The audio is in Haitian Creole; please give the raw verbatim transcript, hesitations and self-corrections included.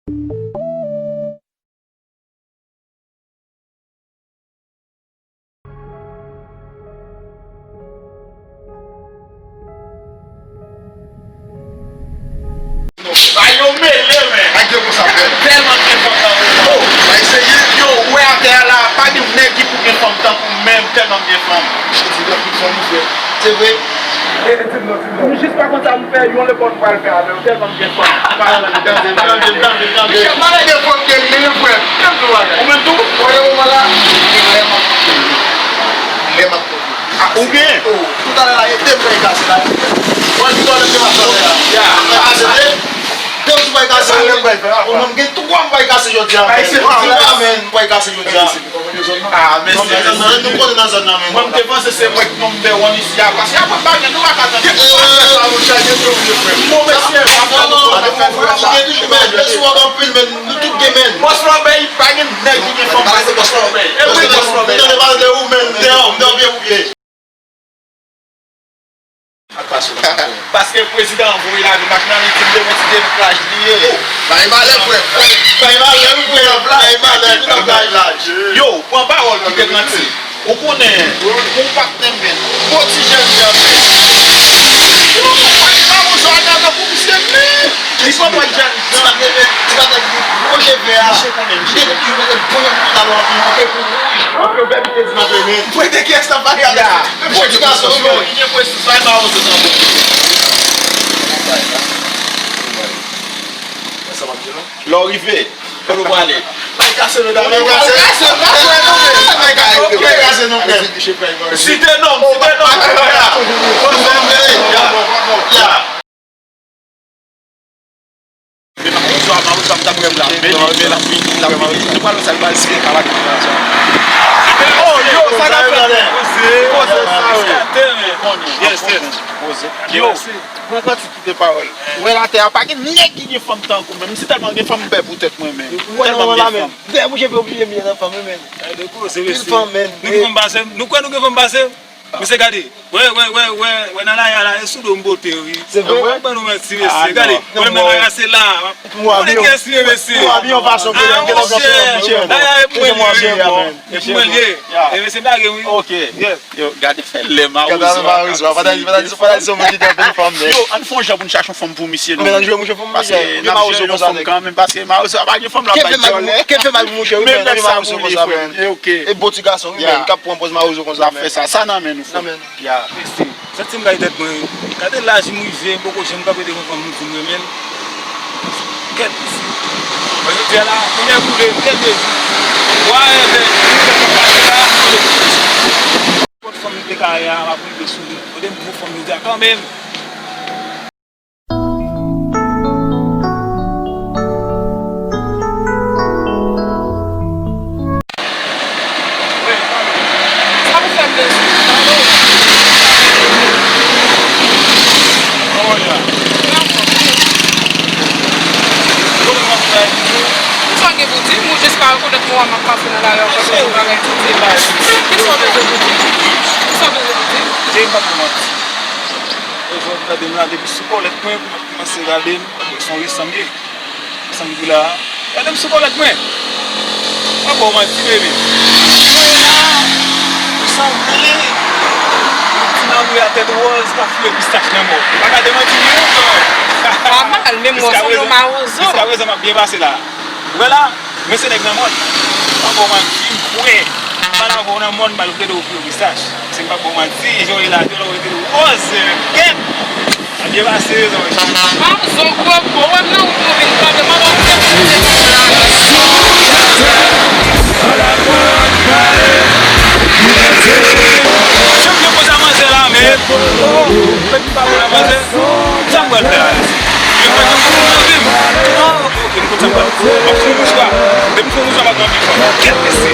Ay, yo mele, men. Ay, gen konsa, frè. Tèlman gen fanm nan. Oh, ay, serye. Yo, ou wè atè a la, pa gen nèg ki pou gen fanm tankou m menm, tèlman m gen fanm. Ou di gen anpil fanm, frè. Se vre? M jis pa konn sa m fè, yon lepòl m pral fè avè w, tèlman m gen fanm. M pa konn sa m fè. Michel, malè gen fanm gen mil frè. Ou menm tou? Ou wè, ou wè la, lè m ap lè m ap Ah, ou gen? Oh, toutalè la, e de m bay kase la. Wè, toutalè m te pase la. Ya. M bay kase de. De m tou bay kase. Ou menm gen twa m bay kase jodi a. Ay, se pa la. Amen, m bay kase jodi a. Ah, mèsi. Nou konnen nan zòn nan, men. Mwen, m te panse se mwen ki number one isi a, paske apre bagay, nou pa ka tande. Bon, mesye, non, non, non, men, mesye, w ap anpil, men, nou tout gen, men. Bòs Lòbèy, pa gen nèg ki gen fanm pase Bòs Lòbèy. E vre, Bòs Lòbèy. Tande pale de ou, men, m te an, m te an pye pou pye. Ak pasyon. Paske prezidan an voye lage machin nan, li di m te mwen ti deblaj li ye. Bay malè, frè. Bay malè, frè. Bay malè, frè. Yo, pran pawòl ki te grandi. Ou konnen, ou patnè m, men. Bon ti jèn jan, men. Yo, mwen, mwen, mwen, mwen, mwen, mwen, mwen, mwen, mwen, mwen, Li konprann jan li pran. Ti patnè, ti patnè ki gwo je vè a. Misye konnen, misye konnen. Li te di, li te di, bon, yon pantalon, yon, yon kepou wouj. Anpil bèl, li te di, m ap renmen. Mwen te kiyès nan pale a, mesye? Bon ti gason, wi, men. Li gen presizyon, e mawozo tanbou. Sa m ap di, non? Lè w rive, kote w prale? Bay kase, medam. Bay kase. Bay kase, non, men. Bay kase, non, men. Site non, site non. Ya. Ya. Men mawozo a, mawozo a, m t ap wè m la. Men li, men l ap vini, l ap vini. Nou pral wè sa, li pral eseye kawate. Oh, yo, sa n ap fè? Poze. Poze sa, wi. Yes, yes. Poze. Yo, pran kantik kite pawòl. Ou wè latè a, pa gen nèg ki gen fanm tankou mwen. M si tèlman gen fanm, m pè pou tèt mwen, men. Tèlman m gen fanm. Dèyè mouche pe oblije m ye nan fanm, wi, men. Pil fanm, men. Nou gen fanm pase m? Nou kwè nou gen fanm pase m? Mesye, gade. Wè, wè, wè, wè, wè, nan lari a la, e sou do m pote yo, wi. Se vre? Mwen ban nou manti, mesye. Gade, wè, men lari a se la. Ou konnen kiyès li ye, mesye. Ou abiye yon fason pou lè m gen lòt fason pou mwen. Lari a e pou mwen li ye, wi. E pou mwen li ye. E mesye, m lage, wi. Ok. Yes. Yo, gade fè lè mawozo a. Gade mawozo a. Fò ta di, fò ta di, fò ta di se yon moun ki gen anpil fanm, men. Yo, ann fè yon jan pou n chache yon fanm pou misye, non. Men ann jwe mouche fanm, paske n ap jere yon fanm kanmenm, paske mawozo a pa gen fanm la bay djòl. Kè fè mal pou mouche, wi, men ann jwe mawozo konsa, men. E bon ti gason, wi, men, k ap pran pòz mawozo konsa, men. N ap fè sa, sa nan men nou, frè. Nan men nou. Ya. Mesye, santi m kay tèt mwen, wi. Gade laj m rive, m poko janm kanpe devan fanm m di m renmen l. Kèt, mesye. Mwen, jodi a la, kounye a koule, m kèt, mesye. Whatever, nou fè fanm pase la, nou fè fanm pase. Nenpòt fanm m te ka ye a, m ap rive sou li. Kote m gwo fanm jodi a kanmenm. Sa pou fè m bezwen. Sa w gen pou di m? Ou jis pa rekonèt mwen wè m ap pase nan lari a, w ap fè yon bagay pou di m? Kisa w bezwen pou di m? Kisa w bezwen pou di m? Jay, m p ap pou manti. E jan w ap gade m la, depi sou kòlèt mwen pou m ap kòmanse gade m, se yon resanble. Resanble la. Gade m sou kòlèt mwen. M ap ba w manti, baby. Mwen la, ou sanble yon ti mamoun a tèt wòz k ap fouye pistach nan mò. Pa gade manti m, non. Pa mal, men mwen sanble yon mawozo. Jiskaprezan, m ap byen pase la. Ou wè la, mwen se nèg nan mòn. M pa ba w manti, m kwè. M pa lave w nan mòn, m al plede w pou yon pistach. Se m pa ba w manti, jan w ye la, jan w rete wòz, kèt. Sa byen pase, zanmi. Manzè gwo bon, wè m nan wout mwen vin kanpe, manman m te moute. Jan m gen poz a manzè la, men. Oh, oh, oh. Fèk m pa bon la, manzè. Sa m pral fè la, mesye? Yo fè tout moun nan vi m. Ah, ok, m konn sa m pral fè. M ap fon mouchwa. Depi m fon mouchwa, m ap nan vi m. Kèt, mesye.